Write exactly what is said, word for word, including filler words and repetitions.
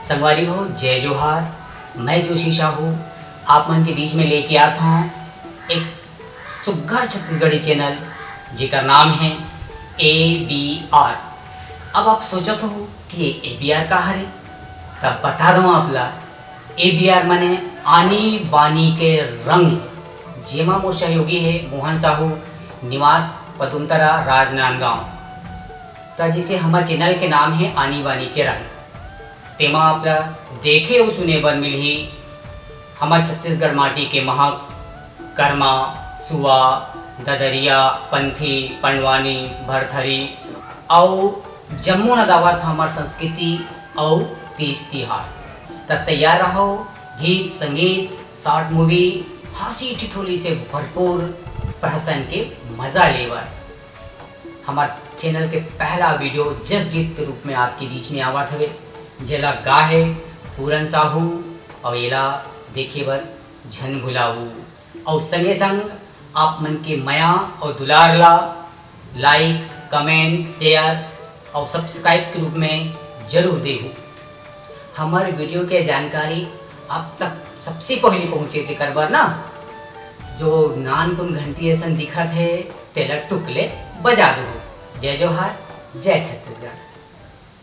संगवारी हो, जय जोहार। मैं जोशी साहू आप मन के बीच में लेके आत हूँ एक सुग्घर छत्तीसगढ़ी चैनल, जेकर नाम है ए बी आर। अब आप सोचत हो कि ये ए बी आर का हरे, तब बता दूँ आप ला, ए बी आर माने आनी बानी के रंग, जेमा मोर सहयोगी है मोहन साहू, निवास पदुमतरा, राजनांदगांव। त जैसे हमर चैनल के नाम है आनी बानी के रंग, तेमा आप ला देखे अउ सुने बर मिलही हमर छत्तीसगढ़ माटी के महक, करमा, सुआ, ददरिया, पंथी, पंडवानी, भरथरी अउ जम्मो नदावत हमर संस्कृति अउ तीज तिहार। त तैयार रहो, गीत संगीत, शॉर्ट मूवी, हंसी ठिठोली से भरपूर प्रहसन के मजा लेबर। हमर चैनल के पहला वीडियो जस गीत के रूप में आपके बीच में आवत हवे, जेला गा है पूरन साहू, अउ एला देखे बर झन भुलाहू। अउ संगे संग आप मन के मया अउ दुलार ला लाइक, कमेंट, शेयर अउ सब्सक्राइब के रूप में जरूर देहू। हमर वीडियो के जानकारी आप तक सबसे पहले पहुँचे, तेकर बर ना, जो नानकुन घंटी असन दिखत है, तेला टुक ले बजा दो। जय जोहार, जय छत्तीसगढ़।